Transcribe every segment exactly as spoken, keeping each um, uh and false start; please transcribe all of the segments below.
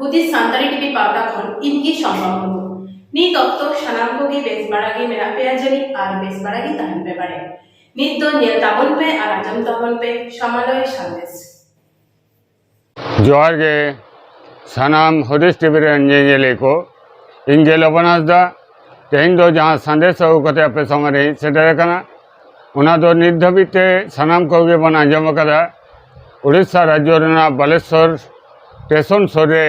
ᱦᱩᱫᱤᱥ ᱥᱟᱱᱛᱟᱲᱤ ᱴᱤᱵᱷᱤ ᱯᱟᱣᱴᱟ ᱠᱷᱚᱱ ᱤᱧ ᱜᱮ ᱥᱚᱢᱵᱟ ᱢᱩᱨᱢᱩ᱾ ᱱᱤᱛ ᱚᱠᱛᱚ ᱥᱟᱱᱟᱢ ᱠᱚᱜᱮ ᱵᱮᱥ ᱵᱟᱲᱟ ᱜᱮ ᱢᱮᱱᱟᱜ ᱯᱮᱭᱟ ᱡᱟᱹᱱᱤᱡ ᱟᱨ ᱵᱮᱥ ᱵᱟᱲᱟ ᱜᱮ ᱛᱟᱦᱮᱱ ᱯᱮ ᱵᱟᱲᱮ᱾ ᱱᱤᱛ ᱫᱚ ᱧᱮᱞ ᱛᱟᱵᱚᱱ ᱯᱮ ᱟᱨ ᱟᱸᱡᱚᱢ ᱛᱟᱵᱚᱱ ᱯᱮ ᱥᱟᱢᱟᱞᱚᱭ ᱥᱟᱸᱫᱮᱥ᱾ ᱡᱚᱦᱟᱨ ᱜᱮ ᱥᱟᱱᱟᱢ ᱦᱩᱫᱤᱥ ᱴᱤᱵᱷᱤ ᱨᱮᱱ ᱧᱮᱧᱮᱞᱤᱭᱟᱹ ᱠᱚ᱾ ᱤᱧ ᱜᱮ ᱞᱚᱵᱚᱱ ᱦᱟᱸᱥᱫᱟ᱾ ᱛᱮᱦᱮᱧ ᱫᱚ ᱡᱟᱦᱟᱸ ᱥᱟᱸᱫᱮᱥ ᱟᱹᱜᱩ ᱠᱟᱛᱮ ᱟᱯᱮ ᱥᱟᱢᱟᱝ ᱨᱮᱧ ᱥᱮᱴᱮᱨ ᱟᱠᱟᱱᱟ, ᱚᱱᱟ ᱫᱚ ᱱᱤᱛ ᱫᱷᱟᱹᱵᱤᱡ ᱛᱮ ᱥᱟᱱᱟᱢ ᱠᱚᱜᱮ ᱵᱚᱱ ᱟᱸᱡᱚᱢ ᱟᱠᱟᱫᱟ᱾ ᱩᱲᱤᱥᱥᱟ ᱨᱟᱡᱽᱡᱚ ᱨᱮᱱᱟᱜ ᱵᱟᱞᱮᱥᱚᱨ ᱥᱴᱮᱥᱚᱱ ᱥᱩᱨ ᱨᱮ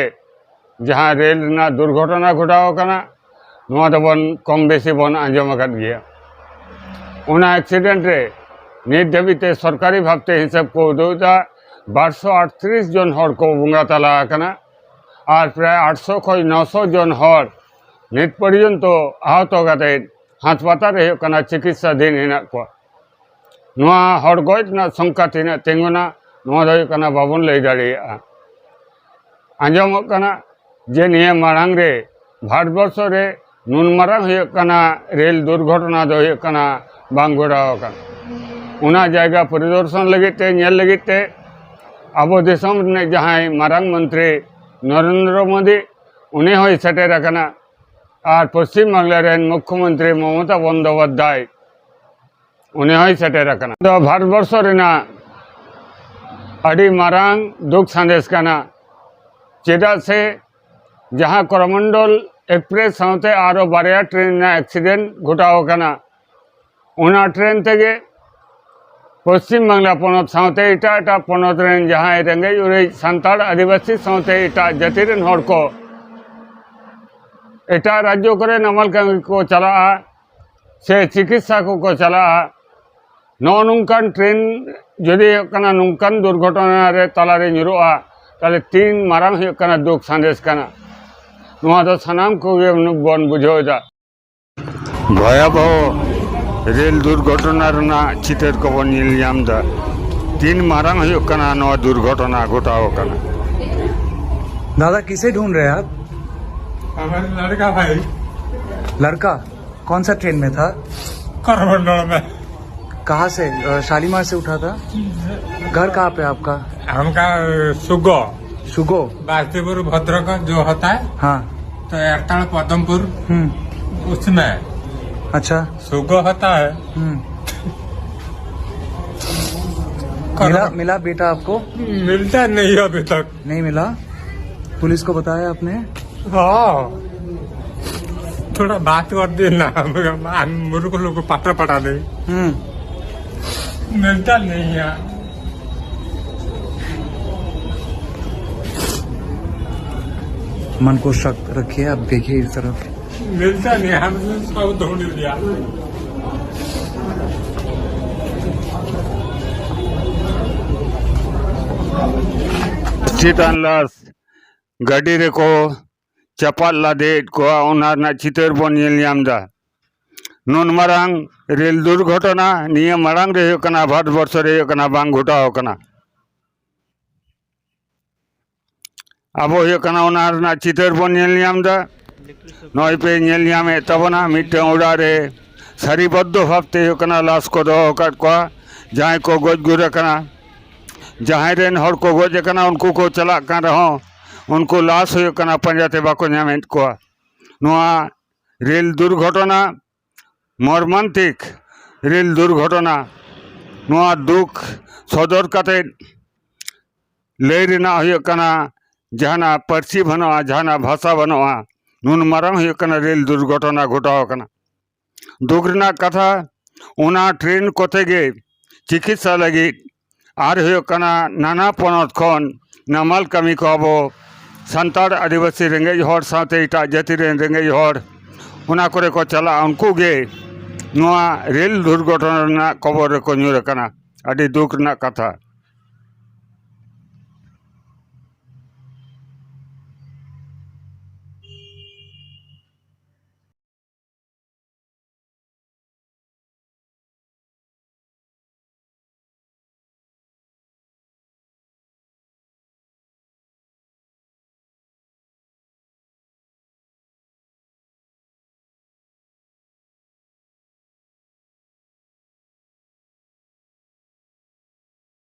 ᱡᱟᱦᱟᱸ ᱨᱮᱞ ᱨᱮᱱᱟᱜ ᱫᱩᱨᱜᱷᱚᱴᱚᱱᱟ ᱜᱷᱚᱴᱟᱣ ᱟᱠᱟᱱᱟ, ᱱᱚᱣᱟ ᱫᱚᱵᱚᱱ ᱠᱚᱢ ᱵᱮᱥᱤ ᱵᱚᱱ ᱟᱸᱡᱚᱢ ᱟᱠᱟᱫ ᱜᱮᱭᱟ᱾ ᱚᱱᱟ ᱮᱠᱥᱤᱰᱮᱱᱴ ᱨᱮ ᱱᱤᱛ ᱫᱷᱟᱹᱵᱤᱡ ᱛᱮ ᱥᱚᱨᱠᱟᱨᱤ ᱵᱷᱟᱵᱽᱛᱮ ᱦᱤᱥᱟᱹᱵ ᱠᱚ ᱩᱫᱩᱜ ᱮᱫᱟ, ᱵᱟᱨᱥᱚ ᱟᱴᱛᱨᱤᱥ ᱡᱚᱱ ᱦᱚᱲ ᱠᱚ ᱵᱚᱸᱜᱟ ᱛᱟᱞᱟ ᱟᱠᱟᱱᱟ ᱟᱨ ᱯᱨᱟᱭ ᱟᱴᱥᱚ ᱠᱷᱚᱱ ᱱᱚᱥᱚ ᱡᱚᱱ ᱦᱚᱲ ᱱᱤᱛ ᱯᱚᱨᱡᱚᱱᱛᱚ ᱟᱦᱚᱛᱚ ᱠᱟᱛᱮ ᱦᱟᱥᱯᱟᱛᱟᱞ ᱨᱮ ᱦᱩᱭᱩᱜ ᱠᱟᱱᱟ ᱪᱤᱠᱤᱛᱥᱟᱫᱷᱤᱱ ᱦᱮᱱᱟᱜ ᱠᱚᱣᱟ᱾ ᱱᱚᱣᱟ ᱦᱚᱲ ᱜᱚᱡ ᱨᱮᱱᱟᱜ ᱥᱚᱝᱠᱷᱟ ᱛᱤᱱᱟᱹᱜ ᱛᱤᱸᱜᱩᱱᱟ, ᱱᱚᱣᱟ ᱫᱚ ᱦᱩᱭᱩᱜ ᱠᱟᱱᱟ ᱵᱟᱵᱚᱱ ᱞᱟᱹᱭ ᱫᱟᱲᱮᱭᱟᱜᱼᱟ᱾ ᱟᱸᱡᱚᱢᱚᱜ ᱠᱟᱱᱟ ᱡᱮ ᱱᱤᱭᱟᱹ ᱢᱟᱲᱟᱝ ᱨᱮ ᱵᱷᱟᱨᱚᱛᱵᱚᱨᱥᱚ ᱨᱮ ᱱᱩᱱ ᱢᱟᱨᱟᱝ ᱦᱩᱭᱩᱜ ᱠᱟᱱᱟ ᱨᱮᱞ ᱫᱩᱨᱜᱷᱚᱴᱚᱱᱟ ᱫᱚ ᱦᱩᱭᱩᱜ ᱠᱟᱱᱟ ᱵᱟᱝ ᱜᱷᱚᱴᱟᱣ ᱟᱠᱟᱱᱟ᱾ ᱚᱱᱟ ᱡᱟᱭᱜᱟ ᱯᱚᱨᱤᱫᱚᱨᱥᱚᱱ ᱞᱟᱹᱜᱤᱫ ᱛᱮ, ᱧᱮᱞ ᱞᱟᱹᱜᱤᱫ ᱛᱮ ᱟᱵᱚ ᱫᱤᱥᱚᱢ ᱨᱤᱱᱤᱡ ᱡᱟᱦᱟᱸᱭ ᱢᱟᱨᱟᱝ ᱢᱚᱱᱛᱨᱤ ᱱᱚᱨᱮᱱᱫᱨᱚ ᱢᱳᱫᱤ, ᱩᱱᱤ ᱦᱚᱸᱭ ᱥᱮᱴᱮᱨ ᱟᱠᱟᱱᱟ᱾ ᱟᱨ ᱯᱚᱥᱪᱤᱢ ᱵᱟᱝᱞᱟ ᱨᱮᱱ ᱢᱩᱠᱷᱭᱚᱢᱚᱱᱛᱨᱤ ᱢᱚᱢᱚᱛᱟ ᱵᱚᱱᱫᱳᱯᱟᱫᱽᱫᱷᱟᱭ, ᱩᱱᱤ ᱦᱚᱸᱭ ᱥᱮᱴᱮᱨ ᱟᱠᱟᱱᱟ᱾ ᱫᱚ ᱵᱷᱟᱨᱚᱛᱵᱚᱨᱥᱚ ᱨᱮᱱᱟᱜ ᱟᱹᱰᱤ ᱢᱟᱨᱟᱝ ᱫᱩᱠ ᱥᱟᱸᱫᱮᱥ ᱠᱟᱱᱟ᱾ ᱪᱮᱫᱟᱜ ᱥᱮ ᱡᱟᱦᱟᱸ ᱠᱚᱨᱚᱢᱚᱱᱰᱚᱞ ᱮᱠᱥᱯᱨᱮᱥ ᱥᱟᱶᱛᱮ ᱟᱨᱚ ᱵᱟᱨᱭᱟ ᱴᱨᱮᱱ ᱨᱮᱱᱟᱜ ᱮᱠᱥᱤᱰᱮᱱᱴ ᱜᱷᱚᱴᱟᱣ ᱟᱠᱟᱱᱟ, ᱚᱱᱟ ᱴᱨᱮᱱ ᱛᱮᱜᱮ ᱯᱚᱥᱪᱤᱢ ᱵᱟᱝᱞᱟ ᱯᱚᱱᱚᱛ ᱥᱟᱶᱛᱮ ᱮᱴᱟᱜ ᱮᱴᱟᱜ ᱯᱚᱱᱚᱛ ᱨᱮᱱ ᱡᱟᱦᱟᱸᱭ ᱨᱮᱸᱜᱮᱡ ᱚᱨᱮᱡ ᱥᱟᱱᱛᱟᱲ, ᱟᱹᱫᱤᱵᱟᱹᱥᱤ ᱥᱟᱶᱛᱮ ᱮᱴᱟᱜ ᱡᱟᱹᱛᱤ ᱨᱮᱱ ᱦᱚᱲ ᱠᱚ ᱮᱴᱟᱜ ᱨᱟᱡᱽᱡᱚ ᱠᱚᱨᱮ ᱱᱟᱢᱟᱞ ᱠᱟᱹᱢᱤ ᱠᱚ ᱪᱟᱞᱟᱜᱼᱟ, ᱥᱮ ᱪᱤᱠᱤᱛᱥᱟ ᱠᱚᱠᱚ ᱪᱟᱞᱟᱜᱼᱟ᱾ ᱱᱚᱜᱼᱚ ᱱᱚᱝᱠᱟᱱ ᱴᱨᱮᱱ ᱡᱩᱫᱤ ᱦᱩᱭᱩᱜ ᱠᱟᱱᱟ ᱱᱚᱝᱠᱟᱱ ᱫᱩᱨᱜᱷᱚᱴᱚᱱᱟ ᱨᱮ ᱛᱟᱞᱟᱨᱮ ᱧᱩᱨᱩᱜᱼᱟ, ᱛᱟᱦᱚᱞᱮ ᱛᱤᱱ ᱢᱟᱨᱟᱝ ᱦᱩᱭᱩᱜ ᱠᱟᱱᱟ ᱫᱩᱠ ᱥᱟᱸᱫᱮᱥ ᱠᱟᱱᱟ᱾ ᱱᱚᱣᱟ ᱫᱚ ᱥᱟᱱᱟᱢ ᱠᱚᱜᱮ ᱵᱚᱱ ᱵᱩᱡᱷᱟᱹᱣ ᱮᱫᱟ᱾ ᱵᱷᱚᱭᱟᱵᱚᱦᱚ ᱨᱮᱞ ᱫᱩᱨᱜᱷᱚᱴᱚᱱᱟ ᱨᱮᱱᱟᱜ ᱪᱤᱛᱟᱹᱨ ᱠᱚᱵᱚᱱ ᱧᱮᱞ ᱧᱟᱢ ᱮᱫᱟ᱾ ᱛᱤᱱ ᱢᱟᱨᱟᱝ ᱦᱩᱭᱩᱜ ᱠᱟᱱᱟ ᱱᱚᱣᱟ ᱫᱩᱨᱜᱷᱚᱴᱚᱱᱟ ᱜᱷᱚᱴᱟᱣ ᱟᱠᱟᱱᱟ᱾ दादा, किसे ढूंढ रहे हैं आप? हमारे लड़का भाई। लड़का? कौन सा ट्रेन में था? करमंडल में। कहाँ से? अ, शालीमार से उठा था? घर कहाँ पे आपका? हमका सुगो। सुगो। बास्तीपुर भद्रक जो होता है, हाँ। तो एरताल पद्मपुर, हम्म। उसमें अच्छा। सुगो होता है। हम्म। मिला, मिला बेटा आपको? मिलता नहीं अभी तक। नहीं मिला? पुलिस को बताया आपने? हाँ, थोड़ा बात कर देना, हम, हम मुर्ख लोग को पटा पटा दे। हम्म। मिलता नहीं है। मन को शक्त रखिए, आप देखिए इस तरफ। मिलता नहीं, हम सब ढूंढ लिया। ᱪᱮᱛᱟᱱ ᱞᱟᱥ ᱜᱟᱹᱰᱤ ᱨᱮᱠᱚ ᱪᱟᱯᱟᱫ ᱞᱟᱫᱮᱭᱮᱫ ᱠᱚᱣᱟ, ᱚᱱᱟ ᱨᱮᱱᱟᱜ ᱪᱤᱛᱟᱹᱨ ᱵᱚᱱ ᱧᱮᱞ ᱧᱟᱢ ᱮᱫᱟ᱾ ᱱᱩᱱ ᱢᱟᱨᱟᱝ ᱨᱮᱞ ᱫᱩᱨᱜᱷᱚᱴᱚᱱᱟ ᱱᱤᱭᱟᱹ ᱢᱟᱲᱟᱝ ᱨᱮ ᱦᱩᱭᱩᱜ ᱠᱟᱱᱟ, ᱵᱷᱟᱨᱚᱛ ᱵᱚᱨᱥᱚ ᱨᱮ ᱦᱩᱭᱩᱜ ᱠᱟᱱᱟ, ᱵᱟᱝ ᱜᱷᱚᱴᱟᱣ ᱟᱠᱟᱱᱟ᱾ ᱟᱵᱚ ᱦᱩᱭᱩᱜ ᱠᱟᱱᱟ ᱚᱱᱟ ᱨᱮᱱᱟᱜ ᱪᱤᱛᱟᱹᱨ ᱵᱚᱱ ᱧᱮᱞ ᱧᱟᱢ ᱮᱫᱟ᱾ ᱱᱚᱜᱼᱚᱭ ᱯᱮ ᱧᱮᱞ ᱧᱟᱢᱮᱫ ᱛᱟᱵᱚᱱᱟ, ᱢᱤᱫᱴᱟᱝ ᱚᱲᱟᱜ ᱨᱮ ᱥᱟᱹᱨᱤᱵᱚᱫᱽᱫᱷᱚ ᱵᱷᱟᱵᱽ ᱛᱮ ᱦᱩᱭᱩᱜ ᱠᱟᱱᱟ ᱞᱟᱥ ᱠᱚ ᱫᱚᱦᱚ ᱟᱠᱟᱫ ᱠᱚᱣᱟ᱾ ᱡᱟᱦᱟᱸᱭ ᱠᱚ ᱜᱚᱡ ᱜᱩᱨ ᱟᱠᱟᱱᱟ, ᱡᱟᱦᱟᱸᱭ ᱨᱮᱱ ᱦᱚᱲ ᱠᱚ ᱜᱚᱡ ᱟᱠᱟᱱᱟ, ᱩᱱᱠᱩ ᱠᱚ ᱪᱟᱞᱟᱜ ᱠᱟᱱ ᱨᱮᱦᱚᱸ ᱩᱱᱠᱩ ᱞᱟᱥ ᱦᱩᱭᱩᱜ ᱠᱟᱱᱟ ᱯᱟᱸᱡᱟ ᱛᱮ ᱵᱟᱠᱚ ᱧᱟᱢᱮᱫ ᱠᱚᱣᱟ᱾ ᱱᱚᱣᱟ ᱨᱮᱞ ᱫᱩᱨᱜᱷᱚᱴᱚᱱᱟ, ᱢᱚᱨᱢᱟᱱᱛᱤᱠ ᱨᱮᱞ ᱫᱩᱨᱜᱷᱚᱴᱚᱱᱟ, ᱱᱚᱣᱟ ᱫᱩᱠ ᱥᱚᱫᱚᱨ ᱠᱟᱛᱮ ᱞᱟᱹᱭ ᱨᱮᱱᱟᱜ ᱦᱩᱭᱩᱜ ᱠᱟᱱᱟ, ᱡᱟᱦᱟᱱᱟᱜ ᱯᱟᱹᱨᱥᱤ ᱵᱟᱹᱱᱩᱜᱼᱟ, ᱡᱟᱦᱟᱱᱟᱜ ᱵᱷᱟᱥᱟ ᱵᱟᱹᱱᱩᱜᱼᱟ᱾ ᱱᱩᱱ ᱢᱟᱨᱟᱝ ᱦᱩᱭᱩᱜ ᱠᱟᱱᱟ ᱨᱮᱞ ᱫᱩᱨᱜᱷᱚᱴᱚᱱᱟ ᱜᱷᱚᱴᱟᱣ ᱟᱠᱟᱱᱟ᱾ ᱫᱩᱠ ᱨᱮᱱᱟᱜ ᱠᱟᱛᱷᱟ, ᱚᱱᱟ ᱴᱨᱮᱱ ᱠᱚᱛᱮ ᱜᱮ ᱪᱤᱠᱤᱛᱥᱟ ᱞᱟᱹᱜᱤᱫ ᱟᱨ ᱦᱩᱭᱩᱜ ᱠᱟᱱᱟ ᱱᱟᱱᱟ ᱯᱚᱱᱚᱛ ᱠᱷᱚᱱ ᱱᱟᱢᱟᱞ ᱠᱟᱹᱢᱤ ᱠᱚ ᱟᱵᱚ ᱥᱟᱱᱛᱟᱲ ᱟᱹᱫᱤᱵᱟᱹᱥᱤ ᱨᱮᱸᱜᱮᱡ ᱦᱚᱲ ᱥᱟᱶᱛᱮ ᱮᱴᱟᱜ ᱡᱟᱹᱛᱤ ᱨᱮᱱ ᱨᱮᱸᱜᱮᱡ ᱦᱚᱲ, ᱚᱱᱟ ᱠᱚᱨᱮ ᱠᱚ ᱪᱟᱞᱟᱜᱼᱟ, ᱩᱱᱠᱩ ᱜᱮ ᱱᱚᱣᱟ ᱨᱮᱞ ᱫᱩᱨᱜᱷᱚᱴᱚᱱᱟ ᱨᱮᱱᱟᱜ ᱠᱚᱵᱚᱞ ᱨᱮᱠᱚ ᱧᱩᱨ ᱟᱠᱟᱱᱟ᱾ ᱟᱹᱰᱤ ᱫᱩᱠ ᱨᱮᱱᱟᱜ ᱠᱟᱛᱷᱟ᱾